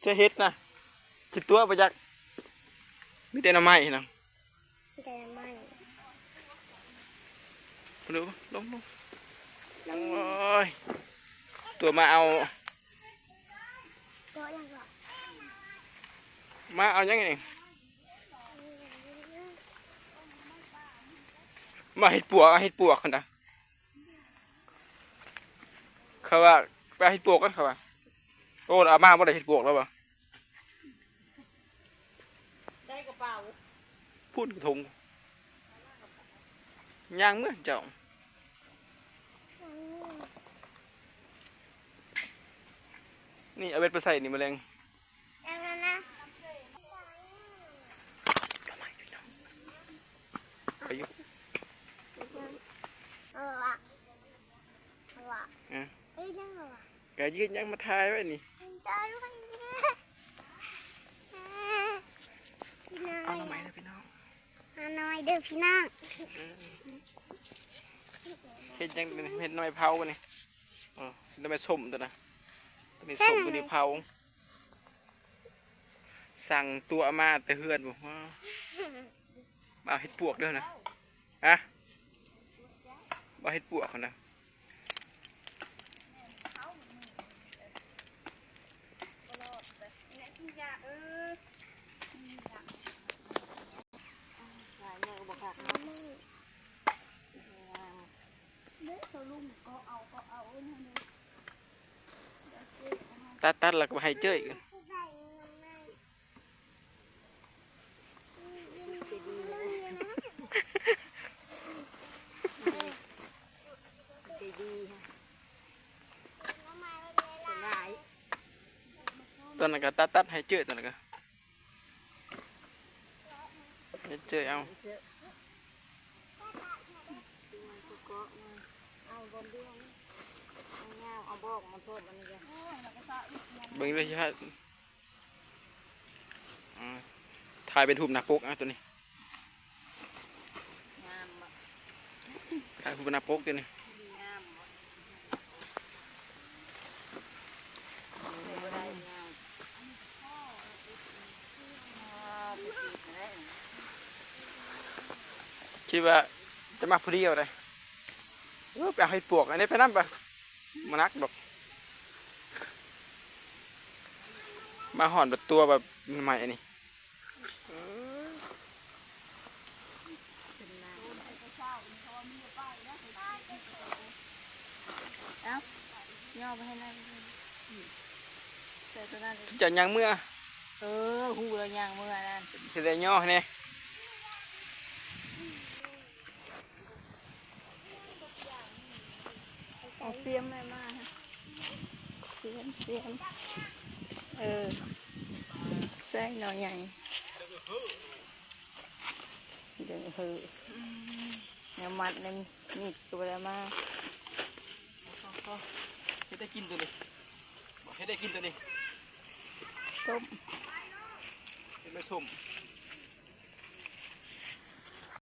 ໃສ່ເຫັດນະ ຊິຕົວະບໍ່ຈັກ ມີແຕ່ໜໍ່ໄມ້ນະ ມີແຕ່ໜໍ່ໄມ້ ລົງ ລົງ ລົງ ໂອ້ຍ ຕົວະມາເອົາ ຕົວະຫຍັງເກາະ ມາເອົາຫຍັງນີ້ ມາເຮັດປວກ ເອົາເຮັດປວກຫັ້ນນະ ເຂົາວ່າໄປເຮັດປວກກັນ ເຂົາວ່າ ໂອ້ ເອົາມາບໍ່ໄດ້ເຮັດປວກແລ້ວວ່າ ໄດ້ກະເປົາ ພຸ້ນກະຖົງ ຍ່າງເມືອເຈົ້າ ນີ້ເອົາເບັດໄປໃສ່ນີ້ ມະແລງ ໄປຢູ່ ເອີ ກະຢືນຍັງມາຖ່າຍໄວ້ນີ້ ເອົາໜໍ່ໄມ້ເດີພີ່ນ້ອງ ເອົາໜໍ່ໄມ້ເດີພີ່ນ້ອງ ເຮັດຫຍັງ ເຮັດໜໍ່ໄມ້ເຜົານີ້ ເອີ ໜໍ່ໄມ້ສົ້ມຕົວນະ ຕົວນີ້ສົ້ມ ຕົວນີ້ເຜົາ ສັ່ງຕົວະມາແຕ່ເຮືອນພຸ້ນ ມາເຮັດປວກເດີນະ ຮະ ມາເຮັດປວກຫັ້ນນະ ຕັດ ຕັດແລ້ວກະໃຫ້ເຈີ້ຍ ຕອນນັ້ນກະຕັດ ຕັດໃຫ້ເຈີ້ຍ ຕອນນັ້ນກະ ໃຫ້ເຈີ້ຍເອົາ ເອົາ ເອົາບອກມາໂທດ ເບິ່ງເດີ ອືມ ຖ່າຍເປັນຮູບໜ້າປົກ ເອົາໂຕນີ້ ງາມບໍ່ ຖ່າຍຮູບໜ້າປົກໂຕນີ້ ງາມບໍ່ ຄິດວ່າຈະມາຜູ້ດຽວໃດ ເອີ ໄປເອົາເຫັດປວກ ອັນນີ້ໄປນຳປະ ບໍ່ໜັກດອກ ມາຮອດແບບຕົວະແບບໃໝ່ອັນນີ້ ເອົາ ຍໍໄປໃຫ້ນາງ ໃສ່ຕົວນັ້ນ ຈະຍ່າງເມືອ ເອີ ຮູ້ແລ້ວຍ່າງເມືອນັ້ນ ຊິໄດ້ຍໍໃຫ້ແດ່. ເອົາສຽມແມ່ມາ ສຽມ ສຽມ ເອີ ໃສ່ໜໍ່ໃຫຍ່ ດຶງເຮີ ແນວມັດ ແນວມີດກະບໍ່ໄດ້ມາ ເຮັດໄດ້ກິນໂຕນີ້ ເຮັດໄດ້ກິນໂຕນີ້ ຕົ້ມ ເຮັດໄດ້ສົ້ມ.